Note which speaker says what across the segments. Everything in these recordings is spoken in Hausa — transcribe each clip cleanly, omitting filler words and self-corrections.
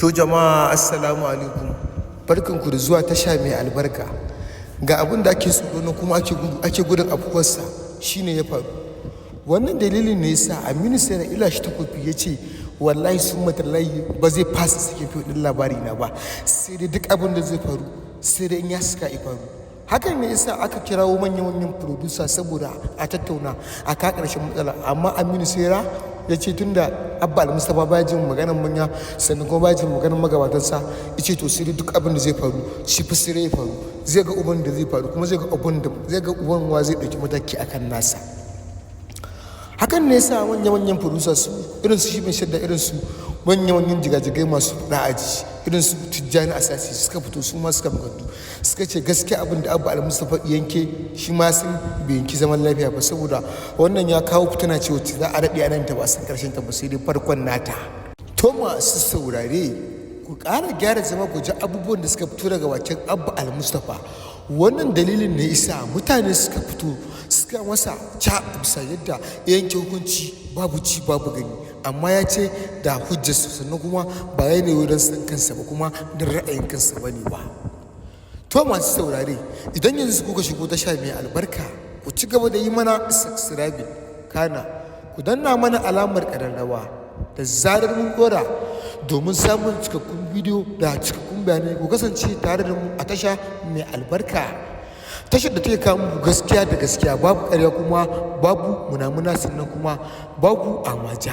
Speaker 1: To jama'a, assalamu alaikum. Barkanku da zuwa tasha mai albarka. Ga abin da ake tsoro na kuma ake gudu, ake gudun afkuwarsa shine ya faru. Wannan dalilin ne yasa Aminu Saira ya lashe takobi, ya ce wallahi summa tallahi ba zai fasa sakin fim ɗin Labari Na ba. Sai dai duk abin da zai faru, sai dai in ya saka ya faru. Hakan ne yasa aka kirawo manya-manyan producer saboda a tattauna a ka ƙarshen matsala. Amma Aminu Saira ya ce tunda Abba Almustapha baya jin maganar manya, sannan kuma baya jin maganar magabatansa, ya ce to sai dai duk abin da zai faru, shi fa sai dai ya faru. Zai ga uban da zai faru, kuma zai ga uban da zai ga uban wa zai ɗauki mataki akan nasa. Hakan ne yasa manya-manyan producers su irin su Shibin Shadda, irin su manya-manyan jigajigai masu faɗa aji, irin su Tijjani Asasi, suka fito su ma suka magantu, suka ce gaskiya abin da Abba Almustapha yanke, shi ma sun bai yanki zaman lafiya ba, saboda wannan ya kawo fitina ce wacce za a daɗe a nan ta ba san ƙarshen ta ba, sai dai farkon nata. To masu saurare, ku ƙara gyara zama ku ji abubuwan da suka fito daga bakin Abba Almustapha. Wannan dalilin ne isa mutane suka fito suka masa ca bisa yadda ya yanke hukunci babu ci babu gani, amma ya ce da hujjarsa, sannan kuma ba ya ne wurin san kansa ba, kuma da ra'ayin kansa ba ne ba. To masu saurare, idan yanzu kuka shigo tasha mai albarka, ku ci gaba da yi mana subscribing, kana ku danna mana alamar ƙararrawa da zarar mun dora, domin samun cikakkun bidiyo da cikakkun bayanai. Ku kasance tare da mu a tasha mai albarka, tashar da take kawo muku gaskiya da gaskiya, babu ƙarya kuma babu munamuna, sannan kuma babu amaja.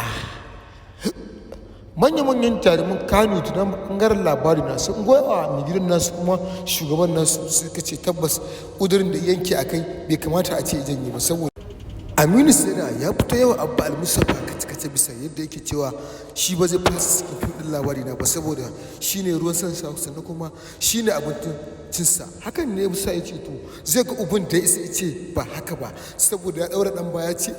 Speaker 1: Manya-manyan jaruman Kano na bangaren Labari Na sun goya wa mai gidan nasu kuma shugaban nasu, suka ce tabbas ƙudurin da yanke a kai bai kamata a ce janye ba, saboda Aminu Saira ya fito yawa Abba Almustapha kace-kace bisa yadda yake cewa shi ba zai fasa sakin fim ɗin Labari Na ba, saboda shi ne ruwan sansa, sannan kuma shi ne abincin cinsa. Hakan ne bisa ya ce to zai ga uban da ya isa ya ce ba haka ba, saboda ya ɗaura ɗan baya ce.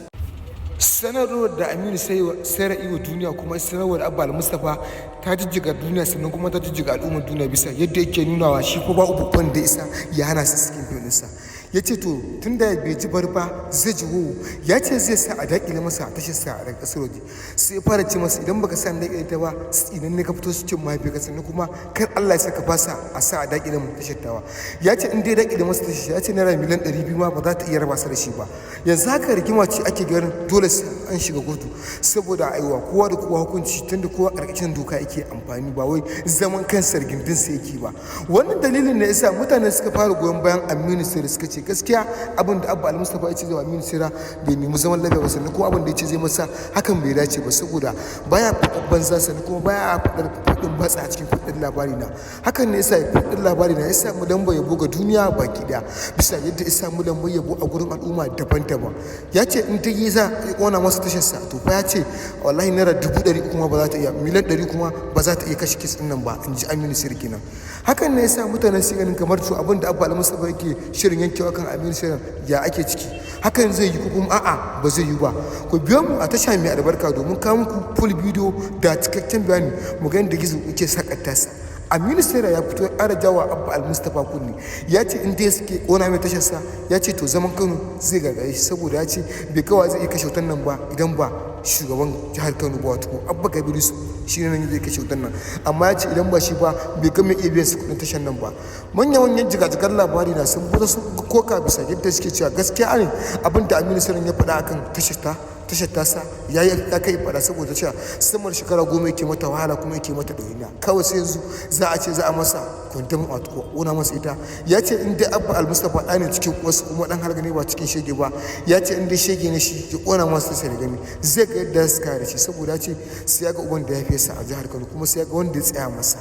Speaker 1: Sanarwar da Aminu Saira iwa duniya, kuma sanarwar Abba Almustapha ta jijjiga duniya, sannan kuma ta jijjiga al'ummar duniya, bisa yadda yake nunawa shi ko ba uban da isa ya hana su sakin fim ɗinsa. Ya ce to tun da bai ji bar ba zai ji wo. Ya ce zai sa a daƙile masa tashar sa daga ƙasar waje. Sai ya fara ce masa, idan baka sa daƙile ta ba, idan ne ka fito cikin mahaifiyarka, sannan kuma kar Allah ya saka fasa a sa a daƙile mu tashar tawa. Ya ce in dai daƙile masa tashar, ya ce naira miliyan 200 ma ba za ta iya raba sa da shi ba. Yanzu haka rigima ce ake ganin dole sai an shiga kotu, saboda aiwa kowa da kowa hukunci, tunda kowa ƙarƙashin doka yake amfani, ba wai zaman kansa gindinsa yake ba. Wannan dalilin ne yasa mutane suka fara goyon bayan Aminu Saira, suka ce gaskiya abin da Abba Almustapha ya ce zai wa Aminu Saira bai nemi zaman lafiya ba, sannan kuma abin da ya ce zai masa hakan bai dace ba, saboda baya faɗar banza, sannan kuma baya faɗar faɗin batsa a cikin faɗin Labari Na. Hakan ne yasa faɗin Labari Na ya samu lambar yabo ga duniya baki ɗaya, bisa yadda ya samu lambar yabo a gurin al'umma daban-daban. Ya ce in ta yi za ya kona masa tasharsa, to fa ya ce wallahi naira 300 kuma ba za ta iya, miliyan 100 kuma ba za ta iya kashe case ɗin nan ba, in ji Aminu Saira kenan. Hakan ne yasa mutanen su ganin kamar to abin da Abba Almustapha yake shirin yankewa kan Aminu Saira, ya ake ciki? Hakan zai yi ko kuma a'a ba zai yi ba? Ku biyo mu a tasha mai albarka domin kawo muku full video da cikakken bayani, mu ga yadda gizo yake sakata sa. Aminu Saira ya fito ya ƙara jawa Abba Almustapha kunni. Ya ce in dai suke ƙona mai tasharsa, ya ce to zaman Kano zai gagare shi, saboda ya ce bai kawai zai iya kashe wutan nan ba idan ba shugaban jihar Kano ba, wato Abba Kabir Yusuf, shi ne nan zai kashe wutan nan. Amma ya ce idan ba shi ba, bai ga mai iya biyan su kuɗin tashar nan ba. Manya-manyan jigajigan Labari Na sun fito sun koka bisa yadda suke cewa gaskiya ne abin da Aminu Saira ya faɗa akan tashar ta tashar tasa ya yi ya kai faɗa, saboda cewa sama da shekara 10 yake mata wahala kuma yake mata ɗawainiya, kawai sai yanzu za a ce za a masa kwandam, wato ƙona masa ita. Ya ce in dai Abba Almustapha ɗa ne cikin wasu kuma ɗan halga ne ba cikin shege ba, ya ce in dai shege ne shi, ya ƙona masa sai da gani zai ga yadda su kare shi, saboda ya ce sai ya ga uban da ya fi sa a jihar Kano, kuma sai ya ga wanda ya tsaya masa.